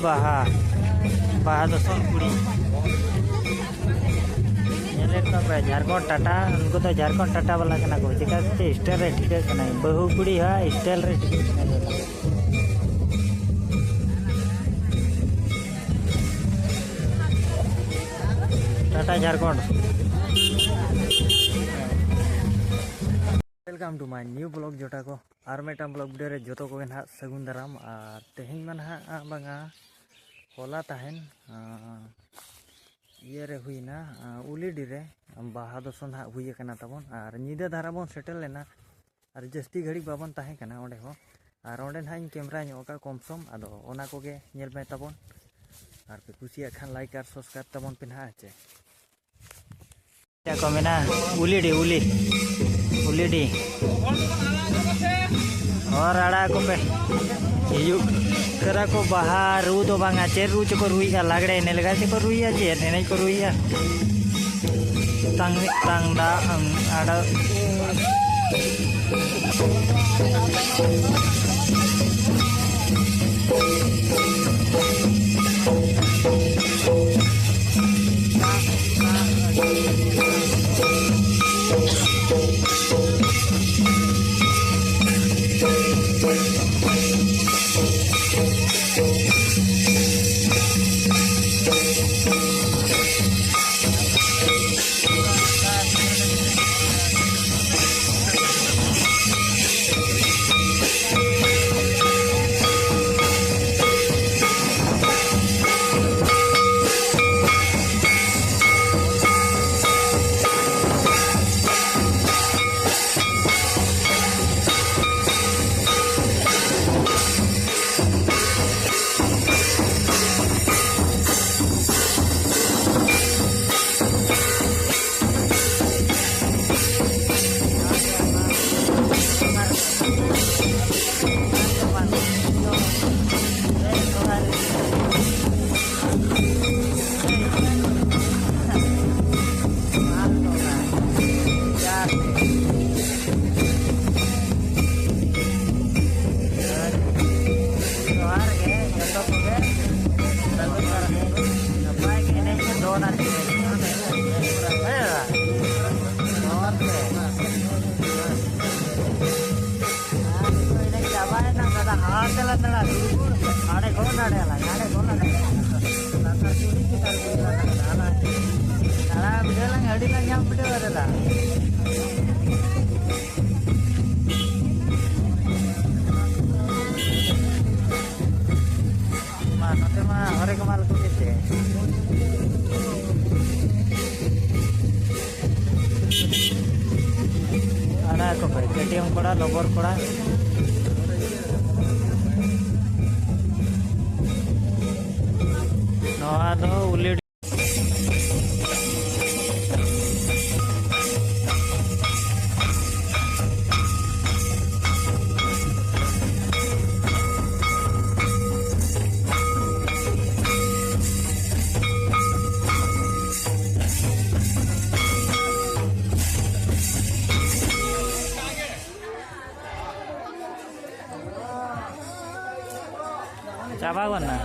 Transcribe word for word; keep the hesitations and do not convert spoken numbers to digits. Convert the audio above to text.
ᱵᱟᱦᱟ, ᱵᱟᱦᱟ ᱫᱚ ᱥᱚᱱ ᱠᱩᱲᱤ᱾ ᱧᱮᱞᱮᱫ ᱠᱚᱣᱟ ᱯᱮ, ᱡᱷᱟᱲᱠᱷᱚᱸᱰ ᱴᱟᱴᱟ, ᱩᱱᱠᱩ ᱫᱚ ᱡᱷᱟᱲᱠᱷᱚᱸᱰ ᱴᱟᱴᱟ ᱵᱟᱞᱟ ᱠᱟᱱᱟ ᱠᱚ᱾ ᱪᱮᱠᱟ ᱪᱮ ᱥᱴᱟᱭᱤᱞ ᱨᱮ ᱴᱷᱤᱠᱟᱹᱜ ᱠᱟᱱᱟᱭ, ᱵᱟᱹᱦᱩ ᱠᱩᱲᱤ ᱦᱚᱸ ᱥᱴᱟᱭᱤᱞ ᱨᱮ ᱴᱷᱤᱠᱟᱹᱜ ᱠᱟᱱᱟᱭ᱾ Tata Jharkhand. Welcome to my new vlog ᱡᱚᱴᱟ ᱠᱚ᱾ ᱟᱨ ᱢᱤᱫᱴᱟᱝ vlog video ᱨᱮ ᱡᱚᱛᱚ ᱠᱚᱜᱮ ᱱᱟᱦᱟᱜ ᱥᱟᱹᱜᱩᱱ ᱫᱟᱨᱟᱢ᱾ ᱟᱨ ᱛᱮᱦᱮᱧ ᱢᱟ ᱱᱟᱦᱟᱜ, ᱟ, ᱵᱟᱝᱟ, ᱦᱚᱞᱟ ᱛᱟᱦᱮᱱ, ᱟ, ᱤᱭᱟᱹ ᱨᱮ ᱦᱩᱭᱱᱟ, ᱟ, ᱩᱞᱤᱰᱤ ᱨᱮ ᱵᱟᱦᱟ ᱫᱚᱥᱚᱱ ᱱᱟᱦᱟᱜ ᱦᱩᱭ ᱟᱠᱟᱱᱟ ᱛᱟᱵᱚᱱ᱾ ᱟᱨ ᱧᱤᱫᱟᱹ ᱫᱷᱟᱨᱟ ᱵᱚᱱ ᱥᱮᱴᱮᱨ ᱞᱮᱱᱟ᱾ ᱟᱨ ᱡᱟᱹᱥᱛᱤ ᱜᱷᱟᱹᱲᱤᱡ ᱵᱟᱵᱚᱱ ᱛᱟᱦᱮᱸ ᱠᱟᱱᱟ ᱚᱸᱰᱮ ᱦᱚᱸ᱾ ᱟᱨ ᱚᱸᱰᱮ ᱱᱟᱦᱟᱜ ᱤᱧ camera ᱧᱚᱜ ᱟᱠᱟᱫ ᱠᱚᱢ ᱥᱚᱢ, ᱟᱫᱚ ᱚᱱᱟ ᱠᱚᱜᱮ ᱧᱮᱞ ᱢᱮ ᱛᱟᱵᱚᱱ᱾ ᱟᱨ ᱯᱮ ᱠᱩᱥᱤᱭᱟᱜ ᱠᱷᱟᱱ like ᱟᱨ subscribe ᱛᱟᱵᱚᱱ ᱯᱮ ᱱᱟᱦᱟᱜ, ᱦᱮᱸ ᱪᱮ᱾ ᱪᱮᱫ ᱠᱚ ᱢᱮᱱᱟ? ᱩᱞᱤᱰᱤ, ᱩᱞᱤ, ᱩᱞᱤᱰᱤ᱾ ᱦᱚᱨ ᱟᱲᱟᱜ ᱠᱚᱯᱮ᱾ ᱦᱤᱡᱩᱜ ᱠᱟᱱᱟ ᱠᱚ ᱵᱟᱦᱟ ᱨᱩ ᱫᱚ ᱵᱟᱝᱟ, ᱪᱮᱫ ᱨᱩ ᱪᱚᱠᱚ ᱨᱩᱭᱮᱫᱼᱟ? ᱞᱟᱜᱽᱲᱮ ᱮᱱᱮᱡ ᱞᱮᱠᱟ ᱪᱚᱠᱚ ᱨᱩᱭᱮᱫᱼᱟ, ᱪᱮᱫ ᱮᱱᱮᱡ ᱠᱚ ᱨᱩᱭᱮᱫᱼᱟ? ᱛᱟᱝ, ᱛᱟᱝ ᱫᱟ, ᱟᱝ, ᱟᱲᱟᱜ᱾ ᱞᱟᱛᱟᱨ ᱠᱩᱞᱦᱤ ᱪᱮᱛᱟᱱ ᱠᱩᱞᱦᱤ ᱞᱟᱝ ᱪᱟᱞᱟᱜᱼᱟ᱾ ᱫᱟᱬᱟ ᱵᱤᱰᱟᱹᱣ ᱞᱟᱝ, ᱟᱹᱰᱤ ᱞᱟᱝ ᱧᱟᱢ ᱵᱤᱰᱟᱹᱣ ᱠᱟᱫᱟ᱾ ᱢᱟ, ᱱᱚᱛᱮ ᱢᱟ ᱦᱚᱨᱮᱠ ᱢᱟᱞ ᱠᱚ ᱜᱮ ᱪᱮ᱾ ᱟᱲᱟᱜ ᱠᱚ ᱯᱮ, ᱠᱮ ᱴᱤ ᱮᱢ ᱠᱚᱲᱟ, ᱞᱚᱵᱚᱨ ᱠᱚᱲᱟ᱾ ᱱᱚᱣᱟ ᱫᱚ ᱩᱞᱤ ᱪᱟᱵᱟ ᱜᱚᱫ ᱱᱟ᱾